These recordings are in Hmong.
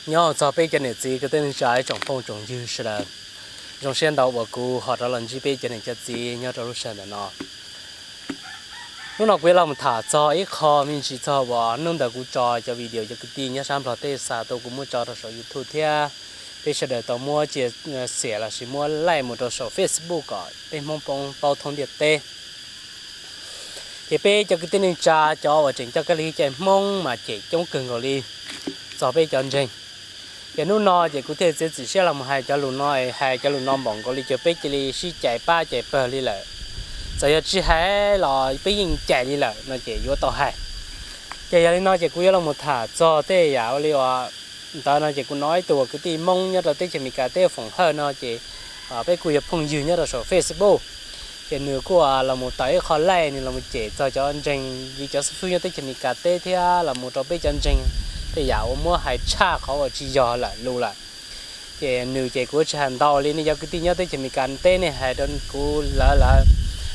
Nyob txog peb cov niam txiv kwv tij neej tsa ib tsoom phooj tsoom ywg sawv daws, zoo siab ntau uas kuv ho rov los ntsib peb cov niam cov txiv nyob rau lub sij hawm ntawm no. Hnub no kuv yuav los tham txog ib qho me ntsis txog uas hnub ntawd kuv tso cov video cov kwv tij nyob sab Nplog teb xa tuaj kuv muab tso rau saum YouTube thiab peb sawv daws tau muab cia xiam lossis muab like mus rau saum Facebook kom peb Hmoob poob paub thoob ntiaj teb. Ces peb cov kwv tij neej tsa cov uas tseem coj kab lig kev cai Hmoob mas cem coob kawg nkaus li txog peb cov ntseeg. Ces hnub no ces kuv thiaj txiav txim siab los mus hais cov lus no, hais cov lus no npaum nkaus li ces peb cia li sib cais pab cais pawg li lawm. Txawm yog tsis hais los peb yeej cais li lawm no ces yuav tau hais. Ces yog li no ces kuv yuav los mus tham txog tej yam ua li ntawd no ces kuv hnov ib tug kwv tij Hmoob nyob rau teb chaws Amelikas teb foom hawj no ces peb kuj yog phooj ywg nyob rau saum Facebook. Ces nws kuj los mus tawm ib qho like, nws los mus cem txog cov ntseeg li cov xib fwb nyob teb chaws Amelikas teb thiab los mus rau peb cov ntseeg tej yam uas muab hais tshaj qhov uas tsis yog lawm lus lawm. Ces nws ces kuv tsis hais ntau li, nej cov kwv tij nyob teb chaws Amelikas teb nej hais rau kuv lawv lawm,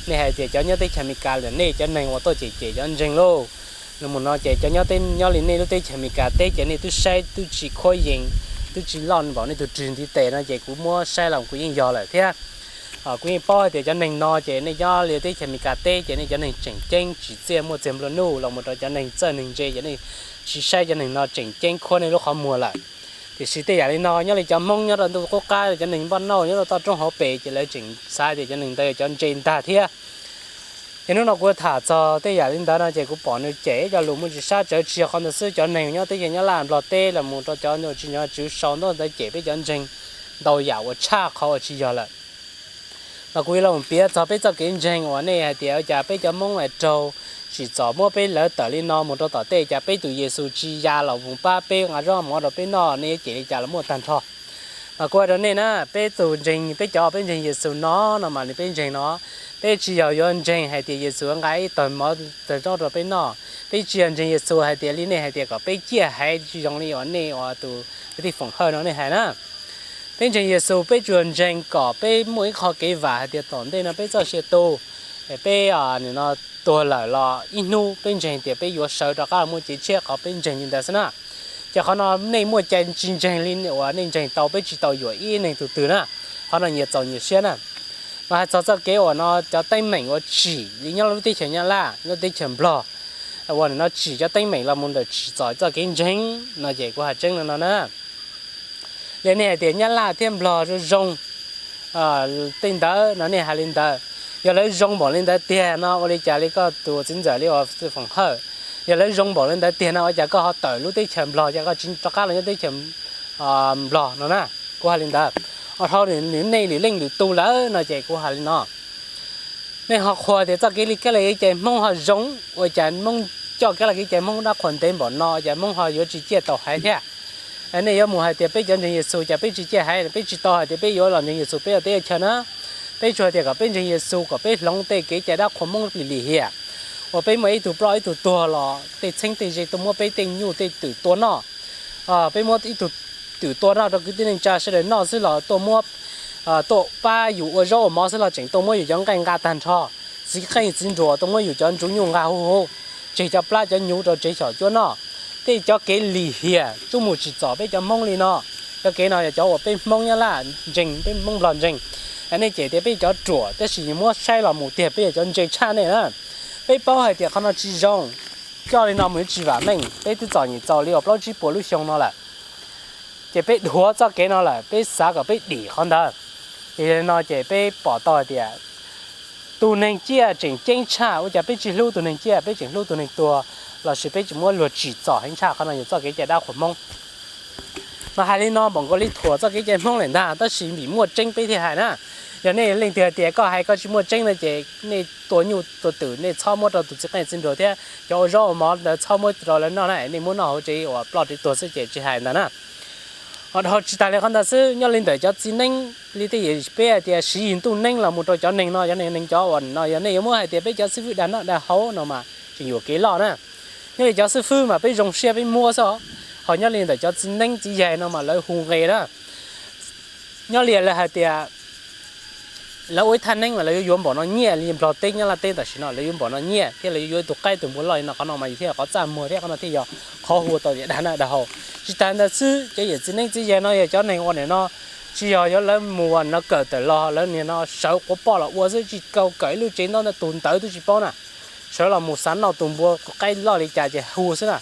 nej hais tias cov nyob teb chaws Amelikas lawm nej cov neeg uas tuaj cem cem cov ntseeg lauj, los mus no ces cov nyob teb nyob li nej lub teb chaws Amelikas teb ces nej twb saib twb tsis khuab yees, twb tsis loj npaum nej tus rwg ntiv tes no ces kuv muab saib los kuv yeej yog lawm thiab. Kuv yeej paub hais tias cov neeg no ces nej nyob li teb chaws Amelikas teb ces nej cov neeg tseem ceeb tsim txiaj muaj txiag nplua nuj los mus rau cov neeg txawj neeg ntse ces nej tsis saib cov neeg no tseem ceeb khuab nej lub qhov muag lawm. Tiam sis tej yam li no nyob li cov Hmoob nyob rau ntuj qub qab, cov neeg npaj nauj nyob rau toj roob hauv pes ces lawv tseem xav tias cov neeg ntawd yog cov ntse ntag thiab. Ces hnub no kuv tham txog tej yam li ntawd no ces kuv pom nws cem ib co lus muaj tsis sab tsawv, tsis yog qhov ntawd xwb, cov neeg nyob teb chaws Nyab Laj Nplog teb los mus rau cov uas tsis nyob tswv sau ntaub ntawv cem peb cov ntseeg ntau yam uas tshaj qhov uas tsis yog lawm. Mas kuv yuav los piav txog peb txoj kev ntseeg uas nej hais tias ua cas peb cov Hmoob es raug tsim txom muab peb lawv tawm li no mus rau tom tej, cas peb tus Yexus tsis ya los mus pab peb nqa zaub mov rau peb noj, nej yuav cem li cas los muaj tag nrho. Mas kuv hais rau nej na, peb tus ntseeg, peb cov peb ntseeg Yexus no, no mas nws peb ntseeg no, peb tsis yog yuav ntseeg hais tias Yexus nqa ib tag mov tag zaub rau peb noj. Peb tsis yog ntseeg Yexus hais tias li nej hais tias kom peb ciaj haiv tsis zoo li uas nej uas tus kwv tij foom hawj no nej hais na. Peb ntseeg Yexus peb tsuas ntseeg kom peb muaj ib qho kev vam hais tias tom ntej no peb txoj sia tu, peb nim no tuag lawm los ib hnub peb ntseeg tias peb yuav sawv rov qab los muaj cev tshiab, qhov peb ntseeg li ntawd xwb na. Ces qhov no nej muaj cai tsis ntseeg li uas nej ntseeg tau, peb tsis tau yuam ib neeg tus twg na. Qhov no nyias txaus nyias siab na. Mas hais txog txoj kev uas no cov teeb meem uas tsim li nyob lub teb chaws Nyab Laj, lub teb chaws Nplog, uas nim no tsim cov teeb meem los mus ntawm tsim txom txoj kev ntseeg no ces kuv hais tseeb no no na. Li nej hais tias Nyab Laj thiab Nplog zoo zoo tej ntawd no nej hais li ntawd. Yog lawv zoo npaum li ntawd tiag no ua li cas li koj tus txiv ntxawm li uas foom hawj, yog lawv zoo npaum li ntawd tiag no ua cas koj ho tawm lub teb chaws Nplog, cas koj tsis rov qab los nyob teb chaws Nplog no na? Kuv hais li ntawd. Dhau nws nej lwm leej lwm tus lawm no ces kuv hais li no. Nej ho qhuas tias txoj kev li kab lis kev cai Hmoob ho zoo, ua cas Hmoob coj kab lis kev cai Hmoob dab qhuas ntev npaum no cas Hmoob ho yuav tsis ciaj tau haiv thiab? Nej yuav mus hais tias peb cov ntseeg Yexus cas peb tsis ciaj haiv, peb tsis tau hais tias peb yuav los ntseeg Yexus peb ua teb ua chaw na. Peb tsuas hais tias kom peb ntseeg Yexus kom peb hloov tej kev cai dab qhuas Hmoob lim lim hiam, uas peb muaj ib tug ploj ib tug tuag los tej txheeb tej ze tuaj muab peb tej nyuj tej twm tua noj. Peb muab ib tug twm tua noj rau kwv tij neej tsa sawv daws noj xwb los tuaj muab, tuaj pab yus ua zaub ua mov xwb los tseem tuaj muab yus cov nqaij nqa tag nrho. Txiv qeej txiv nruas tuaj muab yus cov ntsuv nyuj nqa huv huv, tseg cov plab cov nyuv rau tsev xyom cuab noj. Tej cov kev lim hiam tsuas mus tsim txom peb cov Hmoob li no. Cov kev no yog cov uas peb Hmoob Nyab Laj ntseeg, peb Hmoob Nplog ntseeg. Nej cem tias peb cov ruam, tab sis muab saib los mus tiag peb yog cov ntse tshaj nej na. Peb paub hais tias qhov no tsis zoo, coj li no mus yuav tsis vam meej, peb twb txom nyem txaus li uas plaub tsib puas lub xyoo no lawm. Ces peb dhuav txoj kev no lawm, peb xav kom peb dim qhov ntawd. Ces yog li no ces peb pom tau hais tias tus neeg ciaj tseem ceeb tshaj, ua cas peb tsis hlub tus neeg ciaj, peb tseem hlub tus neeg tuag, lossis peb tseem muab luag tsim txom heev tshaj? Qhov no yog txoj kev cai dab qhuas Hmoob. Mas hais li no npaum nkaus li thuam txoj kev cai Hmoob lawm ntag, tab sis vim muaj tseeb peb thiaj hais na. Yog nej leej twg hais tias koj hais koj tsis muaj tseeb no ces nej tua nyuj tua twm nej txhob muab rau tus txiv qeej txiv nruas thiab cov ua zaub ua mov ntawd txhob muab rau lawv noj na, nej muab noj hauv tsev uas ploj tsev tuag xwb ces tsis hais ntag na. Ho dhau tsis tas li qhov ntawd xwb, nyob li ntawm cov txiv neeb li tej yam peb hais tias siv yig ntuj neeb los mus rau cov neeg no, cov neeg neeg cov uas no yog nej yuav muab hais tias peb cov xib fwb dag noj dag haus no mas tseem yuam kev loj na. Nyob li cov xib fwb mas peb zoo siab peb muab xwb, ho nyob li ntawm cov txiv neeb txiv yaig no mas lawv hu nqe na. Nyob li lawv hais tias lawv ua ib thaj neeb mas lawv yuav yuav npaum no nyiaj li Nplog teb Nyab Laj teb tam sim no, lawv yuav npaum no nyiaj thiab lawv yuav yuav ib tug qaib tus npua loj li no, qhov no mas yog thiaj qhov txaj muag thiab qhov no thiaj yog qhov hu tau tias dag na dag haus. Tsis tas ntawd xwb, cov yawm txiv neeb txiv yaig no yog cov neeg ua nim no tsis yog yuav lawv mus ua no kawm tawm los, lawv nim no sawv quav poj los ua xwb, tsis tau kawm ib lub tsev ntaub ntawv, tus ntawv twb tsis paub na, sawv los mus xav noj tus npua qaib loj li cas ces hu xwb na.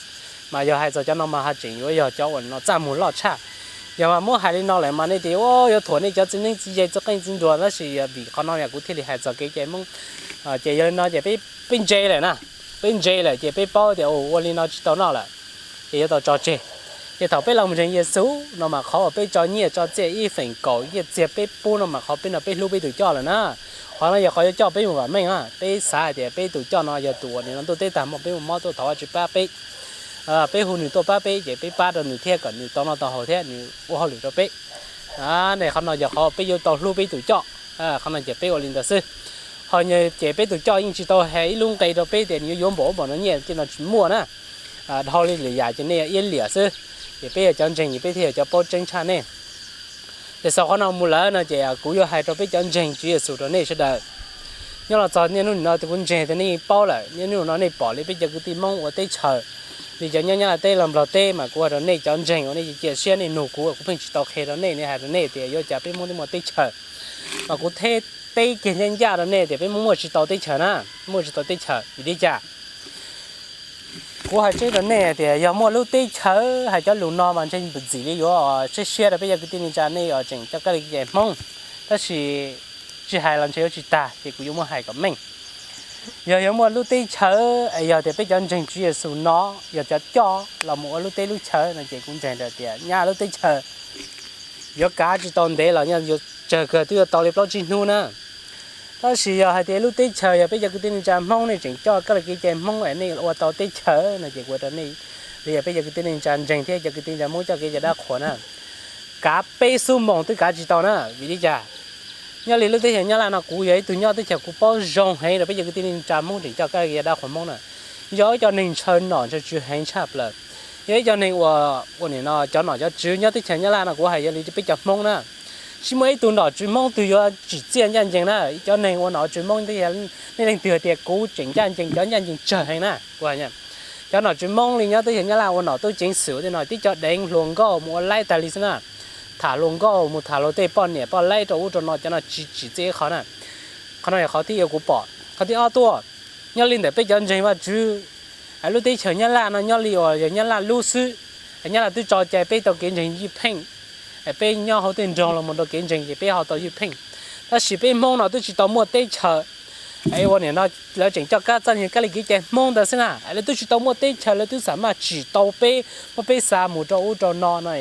Mas yog hais txog cov no mas ho tseem yuav yog cov uas no txaj muag loj tshaj. Yog mas muab hais li no lawm mas nej tias yuav thuam nej cov txiv neeb txiv yaig txoj qeej txoj nruas, tab sis vim qhov no yog kuv thiaj li hais txog kev cai Hmoob. Ces yog li no ces peb ntse lawm na, peb ntse lawm ces peb paub tias ua li no tsis tau noj lawm, ces yuav tau tso tseg. Ces thaum peb los mus ntseeg Yexus no mas qhov uas peb tso nyiaj tso txiaj ib feem kaum nyiaj txiag peb pub no mas qhov peb no peb hlub peb tus coj lawm na. Qhov no yog qhov yuav coj peb mus vam meej na. Peb xav hais tias peb tus coj no yog tus uas nim no ntuj teb tag hmo peb mus mob tuaj thov Vajtswv pab peb, peb hu nws tuaj pab peb ces peb pab rau nws thiab kom nws tau noj tau haus thiab nws ua hauj lwm rau peb. Ne qhov no yog qhov peb yuav tau hlub peb tus coj. Qhov no ces peb ua li ntawd xwb. Ho ces peb tus coj yeej tsis tau hais ib lub nqe rau peb tias nws yuav yuav npaum npaum no nyiaj tej no tsis muaj na. Dhau li lwm yam ces nej yog iab liam xwb. Ces peb yog cov ntseeg ces peb thiaj yog cov paub tseeb tshaj nej. Ces xaus qhov no mus lawm no ces kuv yuav hais rau peb cov ntseeg Tswv Yexus rau nej sawv daws. Nyob los txog niaj hnub no kuv ntseeg tias nej yeej paub lawm, niaj hnub no nej pom li peb cov kwv tij Hmoob ua teb chaws li cov nyob Nyab Laj teb los Nplog teb mas kuv hais rau nej cov ntseeg uas nej cia siab nej nug kuv, kuv pheej tsis tau qhia rau nej, nej hais rau nej tias yuav cas peb Hmoob twb muaj teb chaws. Mas kuv teb teb kiag ncaj ncaj rau nej tias peb Hmoob muaj tsis tau teb chaws na, muaj tsis tau teb chaws vim li cas? Kuv hais tseeb rau nej tias yog muaj lub teb chaws, hais cov lus no mas ntshe ntxim li yuav siab siab rau peb cov kwv tij neej tsa nej uas tseem coj kab li kev cai Hmoob, tab sis tsis hais los ntshe yuav tsis tag ces kuv yuav muab hais kom meej. Yog yuav muaj lub teb chaws es yog tias peb cov ntseeg Tswv Yexus no yog cov coj los mus ua lub teb lub chaws no ces kuv ntseeg tias nyaj lub teb chaws yuav kav tsis tau ntev los nyaj yuav tsawg kawg twb yuav tau li plaub tsib hnub na. Tab sis yog hais tias lub teb chaws yog peb cov kwv tij neej tsa Hmoob nej tseem coj kab li kev cai Hmoob es nej ua tau teb chaws no ces kuv hais rau nej, li yog peb cov kwv tij neej tsa ntseeg thiab cov kwv tij neej tsa Hmoob coj kev cai dab qhuas na, kav peb xuab moos twb kav tsis tau na. Vim li cas? Nyob li lub teb chaws Nyab Laj no kuv yog ib tug nyob teb chaws kuv paub zoo heev rau peb cov kwv tij neej tsa Hmoob tseem coj kab li kev cai dab qhuas Hmoob na. Yog ib co neeg ntshaw nom ntshaw tswv heev tshaj plaws. Yog ib co neeg uas ua nim no cov nom cov tswv nyob teb chaws Nyab Laj no kuv hais yog li peb cov Hmoob na. Tsis muaj ib tug nom tswv Hmoob twg yuav tsim txiaj ncaj ncees na. Cov neeg ua nom tswv Hmoob, nej leej twg hais tias kuv tseem ncaj ncees, cov ncaj ncees tsawg heev na. Cov nom tswv Hmoob li nyob teb chaws Nyab Laj ua nom tub ceev xwm tej no tib co deev hluas nkauj mus ua laib tag li xwb na. Tham hluas nkauj mus tham luag tej poj niam poj laib rau ub rau no, cov no tsis tsim txiaj ib qho na. Qhov no yog qhov thib ib uas kuv pom. Qhov thib ob tuaj, nyob li ntawm peb cov ntseeg Vajtswv, lub teb chaws Nyab Laj no nyob li uas yog Nyab Laj lub xwb. Nyab Laj twb tso cai peb tau kev ntseeg ywj pheej, peb nyob hauv tej nroog los mus rau kev ntseeg ces peb ho tau ywj pheej. Tab sis peb Hmoob no twb tsis tau muaj teb chaws, ua nim no lawv tseem coj kab txaj muag kab li kev cai Hmoob ntawd xwb na. Lawv twb tsis tau muaj teb chaws, lawv twb xam maj tsim tau peb, muab peb xa mus rau ub rau no no,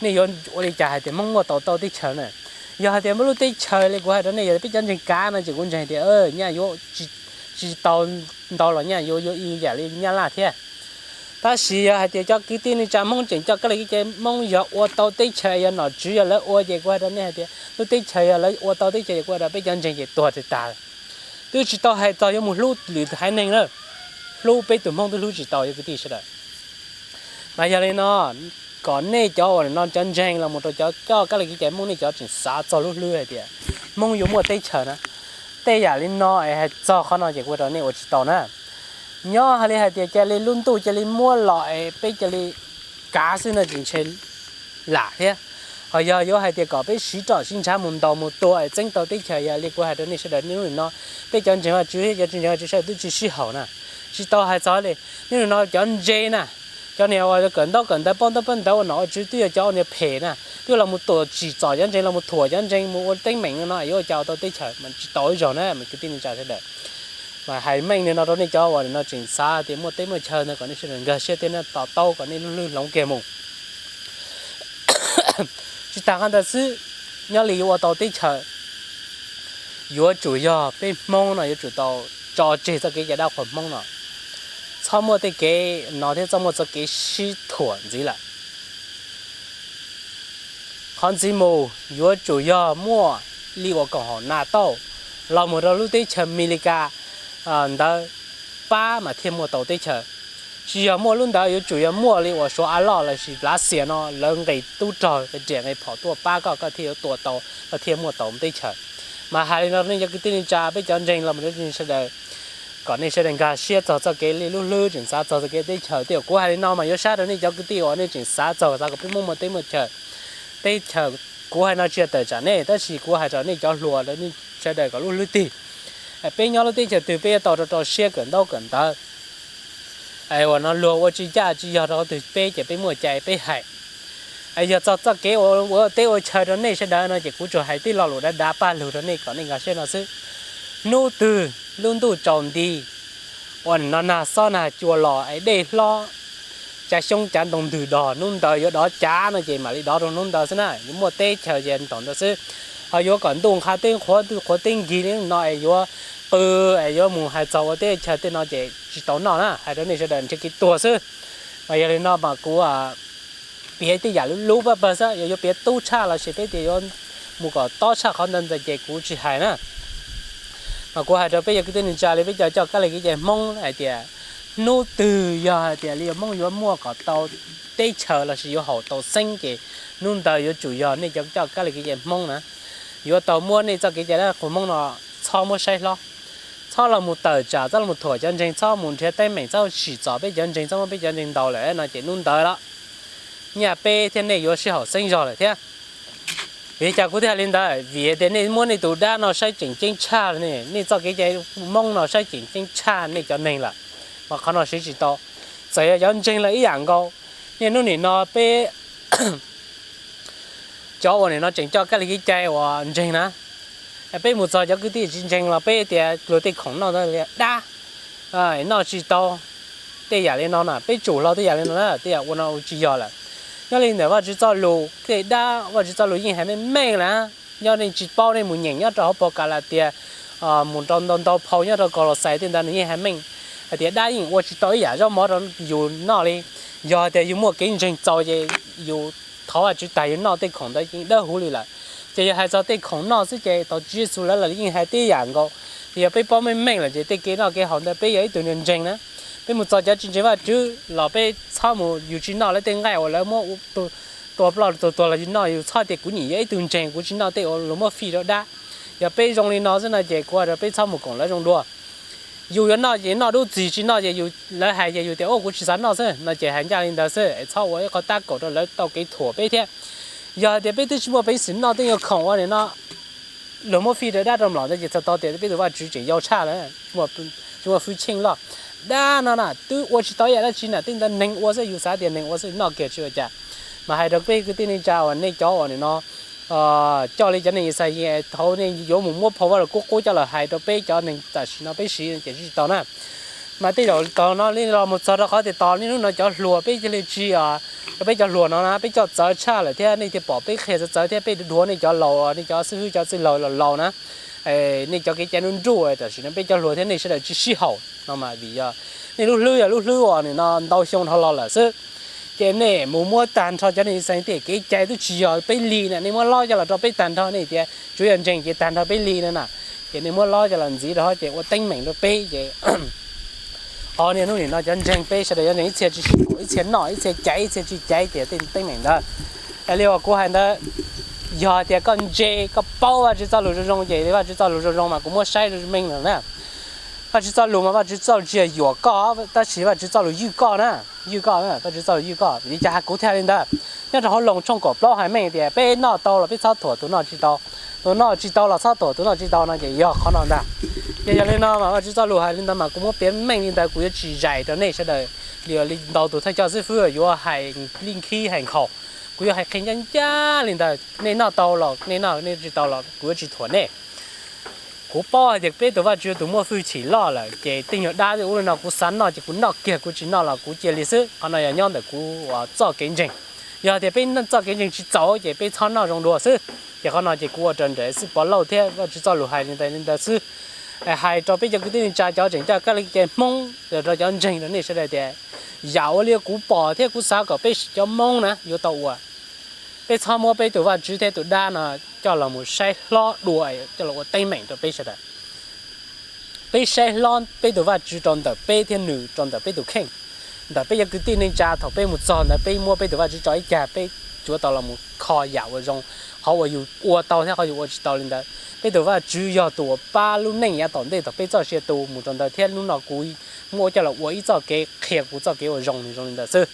nej yuav ua li cas hais tias Hmoob muaj tau tau teb chaws na? Yog hais tias muaj lub teb chaws li kuv hais rau nej, yog peb cov ntseeg kav no ces kuv ntseeg tias nyaj yuav tsis tau ntau los nyaj yuav yuav ib yam li Nyab Laj thiab. Tab sis yog hais tias cov kwv tij neej tsa Hmoob tseem coj kab li kev cai Hmoob yog ua tau teb chaws, yog nom tswv yog lawv ua ces kuv hais rau nej hais tias lub teb chaws yog lawv ua tau teb chaws ces kuv hais rau peb cov ntseeg ces tuag tag tag. Twb tsis tau hais txog yuav mus hlub lwm haiv neeg na, hlub peb tus Hmoob twb hlub tsis tau, yog kwv tij sawv daws. Mas yog li no, kom nej cov uas no cov ntseeg los mus rau cov coj kab li kev cai Hmoob, nej cov tseem xav txog lub hlwb hais tias Hmoob yuav muaj teb chaws na, tej yam li no es hais txog qhov no ces kuv rau nej ua tsis tau na. Nyob hais li hais tias cia li lub ntuj cia li muab los es peb cia li kav xwb no ces ntshe lam thiab. Ho yog yuav hais tias kom peb siv roj siv ntshav mus ntaus mus tua es txeeb tau teb chaws, yog li kuv hais rau nej sawv daws, niaj hnub nim no peb cov ntseeg Vajtswv thiab cov tsis ntseeg Vajtswv sawv daws twb tsis sib haum na. Tsis tau hais txog li, niaj hnub no cov ntse na, cov niag uas kawm ntaub kawm ntawv paub ntaub paub ntawv ua nom ua tswv twb yog cov niag phem na, twb los mus tuam tsim txom cov ntseeg, los mus thuam cov ntseeg mus ua teeb meem no yuav ua cas ua tau teb chaws, mas tsis tau ib zaug na mas kwv tij neej tsa sawv daws. Mas hais meej li no rau nej cov uas no tseem xav tias muaj teb muaj chaw ntawd kom nej sawv daws nkag siab thiab nej to taub kom nej lub hlwb hloov kiag mus. Tsis tas qhov ntawd xwb, nyob li yuav ua tau teb chaws, yuav tsum yog peb Hmoob no yuav tsum tau tso tseg txoj kev cai dab qhuas Hmoob no, txhob muaj tej kev no thiab txhob muaj txoj kev sib thuam ntxiv lawm. Qhov ntxiv mus yuav tsum yog muaj li uas koom haum NATO los mus rau lub teb chaws Amelikas ntawd pab mas thiaj muaj tau teb chaws. Tsis yog muaj lub ntawd, yuav tsum yog muaj li uas Suav av loj lossis Lav Xias no lawv nqis tub rog riam nqis phom tuaj pab koj, koj thiaj yuav tua tau, koj thiaj muaj tau teb chaws. Mas hais li no nej cov kwv tij neej tsa, peb cov ntseeg los mus rau nej sawv daws, kom nej sawv daws nkag siab txog txoj kev li lub hlwb tseem xav txog txoj kev teb chaws. Tej uas kuv hais li no mas yuav sab rau nej cov kwv tij uas nej tseem xav txog xav kom peb muaj muaj teb muaj chaws. Teb chaws, kuv hais no tsis yog tawm tsam nej, tab sis kuv hais rau nej cov hluas, nej sawv daws kom lub hlwb tig. Peb nyob lub teb chaws twg peb yuav tau rau rau siab kawm ntaub kawm ntawv. Uas no luag ua tsis ncaj tsis yog rau qhov twg peb ces peb muaj cai peb hais. Yog txog txoj kev ua teb ua chaw rau nej sawv daws no ces kuv tsuas hais tej lo lus dav dav paj lug rau nej kom nej nkag siab no xwb. Hnub twg lub ntuj tsaus nti, uas no nag xob nag cua los es dej hlob, cav xyoob cav ntoo ntws dog, hnub ntawd yuav dov cav no ces mam li dov rau hnub ntawd xwb na, yuav muaj teb chaws ces thaum ntawd xwb. Ho yuav kom ntuj nqha teb qhuav, ntuj qhuav teb nkig li no es yuav qw es yuav mus hais txog ua teb chaws tej no ces tsis tau noj na, hais rau nej sawv daws nrhiav kev tuag xwb. Mas yog li no mas kuv piav tej yam lub lub pab pawg xwb, yog yuav piav tub tshaj los sis peb tias yuav mus kom tob tshaj qhov ntawd ntawd ces kuv tsis hais na. Mas kuv hais rau peb cov kwv tij neej tsa li peb cov coj kab li kev cai Hmoob hais tias hnub twg yog hais tias li Hmoob yuav muaj kom tau teb chaws los sis yuav haum tau xeeb ces hnub ntawd yuav tsum yog nej cov coj kab li kev cai Hmoob na, yuav tau muab nej txoj kev cai dab qhuas Hmoob no txhob muab saib hlob. Txhob los mus tawm tsam, txhob los mus thuam cov ntseeg, txhob mus nrhiav teeb meem, txhob sim txom peb cov ntseeg, txhob muab peb cov ntseeg ntaus lawm no ces hnub ntawd los nyaj peb thiab nej yuav sib haum xeeb zog lawm thiab. Vim li cas kuv thiaj hais li ntawd? Vim tias nej muab nej tus dab no saib tseem ceeb tshaj, nej txoj kev cai Hmoob no saib tseem ceeb tshaj nej cov neeg lawm, mas qhov no siv tsis tau. Txawm yog cov ntseeg los ib yam nkaus. Niaj hnub nim no peb cov uas nim no tseem coj kab li kev cai uas ntseeg na, peb mus txog cov kwv tij tsis ntseeg los peb tias luag tej khoom noj li dab, noj tsis tau, tej yam li no na, peb tsum hlo tej yam li no na, tej yam ua no ua tsis yog lawm. Nyob li ntawm Vajtswv txoj lus tej dab, Vajtswv txoj lus yeej hais meej meej lawm. Nyob nej tsis paub nej mus nyeem nyob rau hauv phau Kalatias, mus rau ntau ntau phau nyob rau Kaulauxais tej ntawd nws yeej hais meej hais tias dab yeej ua tsis tau ib yam zaub mov rau yus noj li. Yog hais tias yus muaj kev ntseeg txaus ces yus thov Vajtswv tag yus noj tej khoom ntawd yeej dawb huv li lawm. Ces yog hais txog tej khoom noj xwb ces thaum Tswv Yexus lawv los yeej hais tib yam nkaus. Ces yog peb paub meej meej lawm ces tej kev noj kev haus ntawd peb yog ib tug ntseeg na. Peb mus txog cov tsis ntseeg Vajtswv los peb txhob mus, yus tsis noj lawv tej nqaij uas lawv muab tua ploj tua tuag los yus noj, yus txhob tias kuv nim yog ib tug ntseeg kuv tsis noj tej uas luag muab fij rau dab. Yog peb zoo li no xwb no ces kuv hais rau peb txhob mus koom lawv zoo dua. Yus yuav noj ces noj dub txig, tsis noj ces yus, lawv hais ces yus tias ua kuv tsis xav noj xwb no ces hais ncaj li ntawd xwb es txhob ua ib qho tab kaum rau lawv tau kev thuam peb thiab. Yog hais tias peb twb tsis muaj peev xwm noj tej nyuag khoom uas nim no luag muab fij rau dab rau mlom ntawd ces txhais tau tias peb tus Vajtswv tseem yau tshaj lawm, tsis muaj hwj chim loj. Dab no na twb ua tsis tau ib yam dab tsi na, tej ntawd neeg ua xwb, yus xav tias neeg ua xwb noj kiag tsis ua cas. Mas hais rau peb kwv tij neej tsa uas nej cov uas nim no coj li cov neeg Yixalayees thaum nej yuav mus muab phau Vajluskub qub coj los hais rau peb cov neeg tam sim no peb siv ces tsis tau na. Mas tej zaum tau no li los mus txog rau qhov tias tos niaj hnub no cov hluas peb cia li tsis, rau peb cov hluas no na peb coj txawv tshaj lawm thiab nej thiaj pom peb qhia txawv txawv thiab peb dhuav nej cov laus, nej cov xib hwb cov txwj laus los laus na. Nej cov kev cai nruj nruj tam sim no peb cov hluas thiab nej sawv daws tsis sib haum no mas vim yog nej lub hlwb yog lub hlwb uas nim no ntau xyoo dhau los lawm xwb. Ces nej mus muab tag nrho cov neeg Yixalayees tej kev cai twb tsis yog peb li na, nej muab lob coj los rau peb tag nrho, nej tias tsuav yog ntseeg ces tag nrho peb li na na. Ces nej muab lob coj los ntxiv rau ces ua teeb meem rau peb ces qhov niaj hnub nim no cov ntseeg peb sawv daws cov ntseeg ib txhia tsis sib haum, ib txhia noj ib txhia caiv ib txhia tsis caiv ces tej teeb meem ntawd. Li uas kuv hais ntawd, yog hais tias koj ntse koj paub Vajtswv txoj lus zoo zoo ces li Vajtswv txoj lus zoo zoo mas kuv muab saib zoo meej lawm na. Vajtswv txoj lus mas Vajtswv txoj lus tsis yog yuam koj, tab sis Vajtswv txoj lus ywj koj na, ywj koj, Vajtswv txoj lus ywj koj. Vim li cas kuv thiaj li ntawd? Nyob rau hauv Loos tshooj kaum plaub hais meej tias peb noj tau los peb txhob thuam tus noj tsis tau, tus noj tsis tau los txhob thuam tus noj tsis tau no ces yog qhov no ntag. Ces yog li no mas Vajtswv txoj lus hais li ntawd mas kuv muab piav meej li ntawd, kuv yuav tsis zais rau nej sawv daws li ntau tus thawj coj xib fwb yuav hais li nkhib hais nkhaus. Kuv yuav hais qhia ncaj ncaj li ntawd, nej noj tau los nej noj, nej tsis tau los kuv yuav tsis thuam nej. Kuv paub hais tias peb tus Vajtswv tus muaj hwj chim loj lawm ces tej nyuag dab ub li no kuv xav noj ces kuv noj kiag, kuv tsis noj los kuv cia li xwb. Qhov no yog nyob ntawm kuv txoj kev ntseeg. Yog tias peb txoj kev ntseeg tsis txaus ces peb txhob noj zoo dua xwb. Ces qhov no ces kuv ua raws nraim xib puav lauj thiab Vajtswv txoj lus hais li ntawd li ntawd xwb. Hais rau peb cov kwv tij neej tsa cov tseem coj kab li kev cai Hmoob, rau cov ntseeg rau nej sawv daws tias yam ua li kuv pom thiab kuv xav kom peb cov Hmoob na yuav tau ua. Peb txhob muab peb tus Vajtswv thiab tus dab no coj los mus saib hlob dua, coj los ua teeb meem rau peb sawv daws. Peb saib hlob peb tus Vajtswv rau ntawm peb thiab nws rau ntawm peb tus kheej. ntawm peb cov kwv tij neej tsa thaum peb mus txog ntawd peb muab peb tus Vajtswv tso ib cag, peb tsuav tau los mus kho yam uas zoo, qhov uas yus ua tau thiab qhov yus ua tsis tau li ntawd. Peb tus Vajtswv yog tus uas pab lub neej yav tom ntej thaum peb txoj sia tu mus rau ntawd thiab hnub no kuv muab coj los ua ib txoj kev qhia kuv txoj kev uas zoo li zoo li ntawd xwb.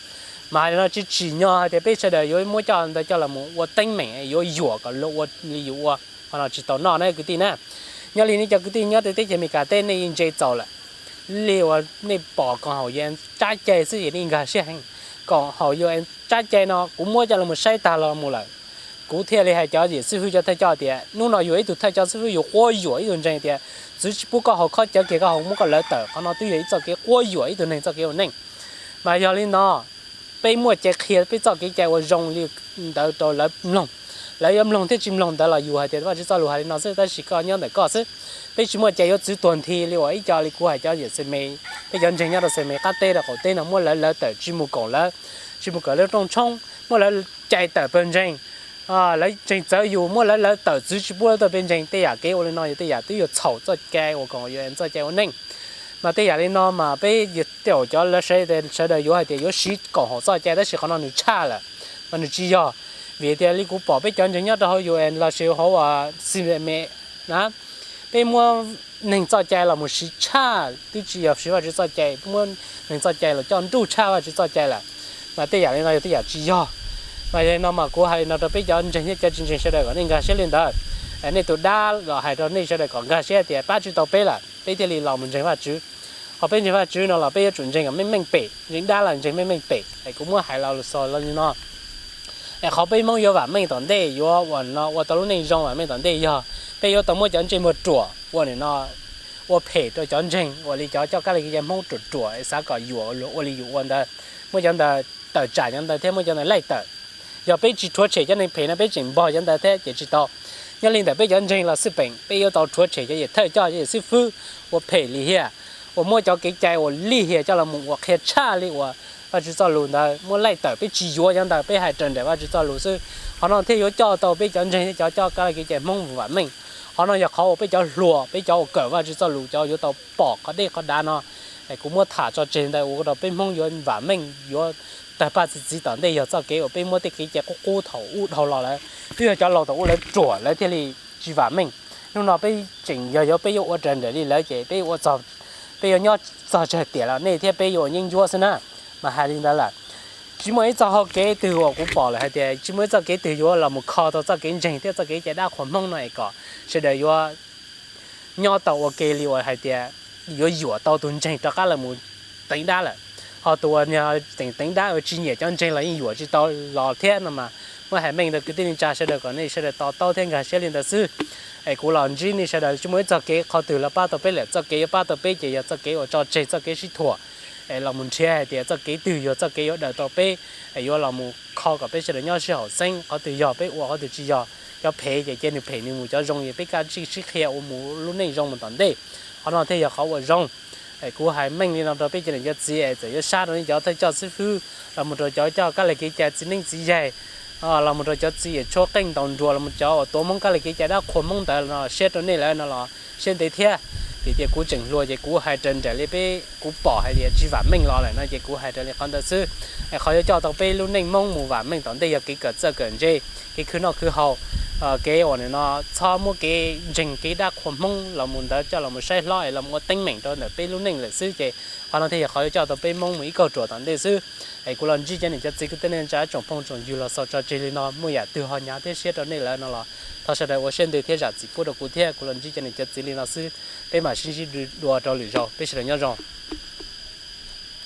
Mas hais li no tsis tsim nyog hais tias peb sawv daws yuav muab coj ntawd coj los mus ua teeb meem yuav yuam kom luag ua li yus ua, qhov no tsis tau noj na kwv tij na. Nyob li nej cov kwv tij nyob rau teb chaws Amelikas teb nej yeej ntse txaus lawm. Li uas nej pom koom haum yus tsab cai xwb ces nej nkag siab heev. Koom haum yus tsab cai no kuv muab coj los saib tag los mus lawm, kuv thiaj li hais cov yam xib hwb cov thawj coj tias hnub no yus ib tug thawj coj xib hwb yus quab yuam ib tug ntseeg tias txwv tsis pub koj haus khob cawv kiag, koj haus muab koj lawv tawm. Qhov no twb yog ib txoj kev quab yuam ib tug neeg txoj kev ua neej. Mas yog li no peb muaj cai qhia peb txoj kev cai uas zoo li ntawd rau lawv mloog. Lawv yuav mloog thiab tsis mloog ntawd los yus hais tias Vajtswv txoj lus hais li no xwb, tab sis koj nyob ntawm koj xwb. Peb tsis muaj cai yuav txwv tuag nthi li uas ib co li kuv hais cov yam xib me, peb cov ntseeg nyob rau xib me qab teb rau qaum teb no muab lawv lawv tawm tsis mus koom lawv, tsis mus kawm lawv rooj tshoob, muab lawv cais tawm pawg ntseeg. Lawv ntseeg txawv yus muab lawv lawv tawm txwv tsis pub lawv tuaj pawg ntseeg. Tej yam kev ua li no yog tej yam twb yuav txhaum txoj cai uas koom haum yus txoj cai ua neej. Mas tej yam li no mas peb yuav caum cov lawv sawv daws yuav hais tias yuav siv koom haum txoj cai tab sis qhov no nws tshaj lawm, mas nws tsis yog. Vim tias li kuv pom peb cov ntseeg nyob rau hauv yus los sis hauv xib me na, peb muab neeg txoj cai los mus siv tshaj, twb tsis yog siv Vajtswv txoj cai, peb muab neeg txoj cai los coj nruj tshaj Vajtswv txoj cai lawm. Mas tej yam li no yog tej yam tsis yog. Mas yog li no mas kuv hais li no rau peb cov ntseeg thiab cov tsis ntseeg sawv daws kom nej nkag siab li ntawd. Nej tus dab los hais rau nej sawv daws kom nkag siab tias pab tsis tau peb lawm peb thiaj li los mus ntseeg Vajtswv. Ho peb ntseeg Vajtswv no los peb yuav tsum ntseeg kom meej meej pem, ntseeg dab los ntseeg meej meej pem. Es kuv muab hais los lus xaus li no. Es qhov peb Hmoob yuav vam meej tom ntej, yuav uas no ua tau lub neej zoo vam meej tom ntej yog peb yuav tau muab cov ntsej muag ruam ua nim no ua phem rau cov ntseeg uas li cov coj kab li kev cai Hmoob ruam ruam es xav kom yuam luag ua li yus ua ntawd, muab cov ntawd tawm tsam cov ntawd thiab muab cov ntawd laij tawm. Yog peb tsis rhuav tshem cov neeg phem no peb tseem npog cov ntawd thiab ces tsis tau. Nyob li ntawm peb cov ntseeg los xij peem peb yuav tau rhuav tshem cov yam thawj coj cov yam xib fwb ua phem lim hiam, uas muab cov kev cai uas lim hiam coj los mus uas qhia tshaj li uas Vajtswv txoj lus ntawd muab laij tawm, peb tsis yuav cov ntawd, peb hais raws nraim Vajtswv txoj lus xwb. Qhov no thiaj yuav coj tau peb cov ntseeg thiab cov coj kab li kev cai Hmoob mus vam meej. Qhov no yog qhov uas peb cov hluas, peb cov uas kawm Vajtswv txoj lus cov yuav tau pom qhov deb qhov dav no. Es kuv muab tham tso tseg ntawd ua rau peb Hmoob yuav vam meej, yuav tawg paj txi txiv tom ntej yog txoj kev uas peb muab tej kev cai qub qub thaum ub dhau los lawm. Twb yog cov laus thaum ub lawv ruam lawv thiaj li tsis vam meej. Hnub no peb tseem yog yuav peb yuav ua raws nraim li lawv ces peb ua txog, peb yuav nyob txog tsawg tiam los nej thiab peb yuav ua yeeb ncuab xwb na. Mas hais li ntawd lawm, tsis muaj ib txoj hau kev twg uas kuv pom lawm hais tias tsis muaj ib txoj kev twg yuav los mus kho tau txoj kev ntseeg thiab txoj kev cai dab qhuas Hmoob no es kom sawv daws yuav nyob tau ua ke li uas hais tias yuav yuam tau tus ntseeg rov qab los mus teev dab lawm. Ho tus uas teev dab uas tsis nyiam cov ntseeg los yeej yuam tsis tau los thiab no mas muab hais meej rau kwv tij neej tsa sawv daws kom nej sawv daws to taub thiab nkag siab li ntawd xwb. Es kuv los ntsib nej sawv daws tsis muaj ib txoj kev qhov twg los pab tau peb lawm, txoj kev yuav pab tau peb ces yog txoj kev uas tso tseg txoj kev sib thuam, es los mus nrhiav hais tias txoj kev twg yog txoj kev yuav daws tau peb, es yuav los mus kho kom peb sawv daws nyob sib haum xeeb. Qhov twg yog peb ua, qhov twg tsis yog. Cov phem ces cia nws phem nws mus, cov zoo ces peb kav tsij sib qhia ua mus lub neej zoo mus tom ntej. Qhov no thiaj yog qhov uas zoo. Es kuv hais meej li no rau peb cov niam cov txiv es txawm yuav sab rau nej cov thawj coj xib fwb los mus rau cov coj kab li kev cai txiv neeb txiv yaig, los mus rau cov txiv yawm tshuab qeej ntaus nruas los mus cov uas tuav Hmoob kab li kev cai dab qhuas Hmoob ntawd no siab rau nej lawm no los siab ntev thiab. Vim tias kuv tseem hluas ces kuv hais raws nraim li peb kuv pom hais tias tsis vam meej los lawm no ces kuv hais raws li qhov ntawd xwb. Es qhov yuav coj tau peb lub neej Hmoob mus vam meej tom ntej yog kev kawm txawj kawm ntse, kev khwv noj khwv haus, kev uas nim no txhob muab kev ntseeg kev dab qhuas Hmoob los mus ntawd coj los mus saib hlob es los mus ua teeb meem rau ntawm peb lub neej lawm xwb ces qhov no thiaj yog qhov yuav coj tau peb Hmoob mus ib kauj ruam tom ntej xwb. Es kuv los ntsib cov niam cov txiv kwv tij neej tsa tsoom phooj tsoom ywg los xaus tso tseg li no, muaj yam twg ho hnyav thiab siab rau nej lawm no los thov sawv daws ua siab ntev thiab zam txim pub rau kuv thiab. Kuv los ntsib cov niam cov txiv li no xwb, peb mam sib ntsib dua rau lwm zaus, peb sawv daws nyob zoo.